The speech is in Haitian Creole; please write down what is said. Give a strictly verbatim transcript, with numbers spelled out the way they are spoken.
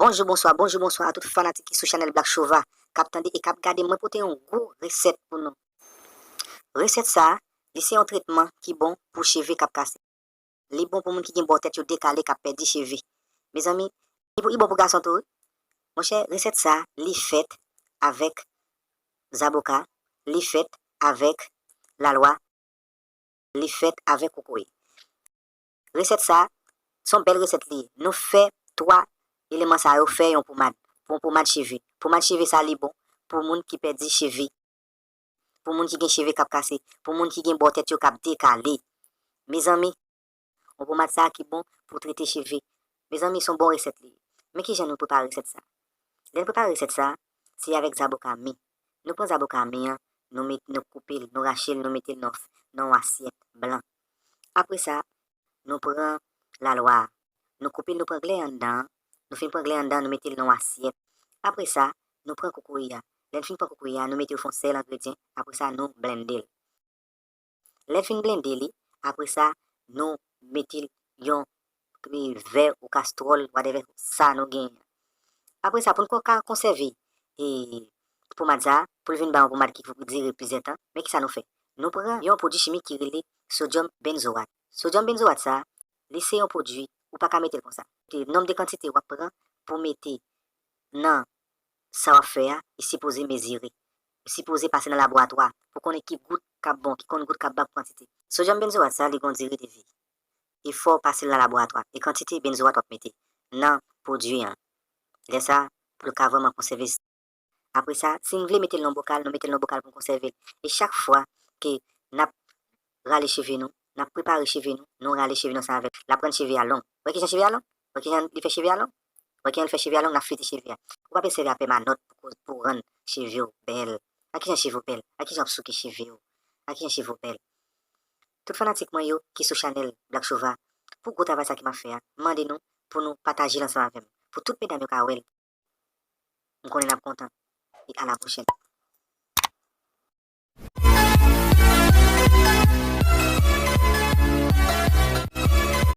Bonjou, bonswa, bonjou, bonswa a tout fanatik ki sou chanèl Black Chova k ap tande e k ap gade. Mwen pote yon gwo resèt pou nou. Resèt sa a, li se yon tretman ki bon pou cheve k ap kase. Li bon pou moun ki gen bò tèt yo dekale, k ap pèdi cheve. Mezanmi, li pou, li bon pou gason tou, wi. Monchè, resèt sa a, li fèt avèk zaboka, li fèt avèk lalwa, li fèt avèk kokoye. Resèt sa a, se yon bèl resèt li ye. Nou fè twa eleman sa yo fè yon pomad, pou yon pomad cheve. Pomad cheve sa, li bon pou moun ki pèdi cheve, pou moun ki gen cheve k ap kase, pou moun ki gen bò tèt yo k ap dekale. Mezanmi, yon pomad sa a ki bon pou trete cheve. Mezanmi, se yon bon resèt li ye. Men kijan nou prepare resèt sa a? Lè n prepare resèt sa a, se avèk zaboka mi. Nou pran zaboka mi an, nou met, nou koupe l, nou rache l, nou mete l nan, nan yon asyèt blan. Apre sa, nou pran lalwa a. Nou koupe l, nou pran glè anndan an. Nou fin pran glè anndan an, nou mete l nan yon asyèt. Apre sa, nou pran kokoye a. Lè n fin pran kokoye a, nou mete yo fè yon sèl engredyan. Apre sa, nou blende l. Lè n fin blende li, apre sa, nou mete l yon, e, vè ou kastwòl, whatever sa nou genyen. Apre sa, pou n ko-, ka konsève, e, pomad sa a, pou l vin ba yon pomad ki pou dire plizyè tan, men kisa nou fè? Nou pran yon pwodui chimik ki rele sodium benzoate. Sodium benzoate sa a, li se yon pwodui, ou pa ka mete l konsa. E nonb de kantite w ap pran pou mete nan sa w ap fè a, li sipoze mezire. Li sipoze pase nan laboratwa pou konnen ki gout k ap bon, ki konn gout k ap ba pou kantite. Sodium benzoate sa a, li gen yon dire de vi. E fò w pase l nan laboratwa. E kantite benzoate w ap mete nan pwodui an. Lè sa a, pou l ka vrèman konsève. Apre sa, si n vle mete l nan bokal, nou mete l nan bokal pou n konsève l. E chak fwa ke n ap rale cheve nou, n ap prepare cheve nou, nou rale cheve nou ansanm avè l. L ap rann cheve a long. Wè kijan cheve a long? Wè kijan li fè cheve a long? Wè kijan l fè cheve a long? N ap flite cheve a. Ou pa bezwen sèvi a pèmanòt pou, pou rann cheve w bèl. A kijan cheve w bèl? A kijan w ap souke cheve w? A kijan cheve w bèl? Tout fanatik mwen yo ki sou chanèl Black Chova, pou gwo travay sa ki m ap fè a, m mande nou pou nou pataje l ansanm avè m, pou tout medam yo ka wè l. M konnen n ap kontan. E a la pwochèn.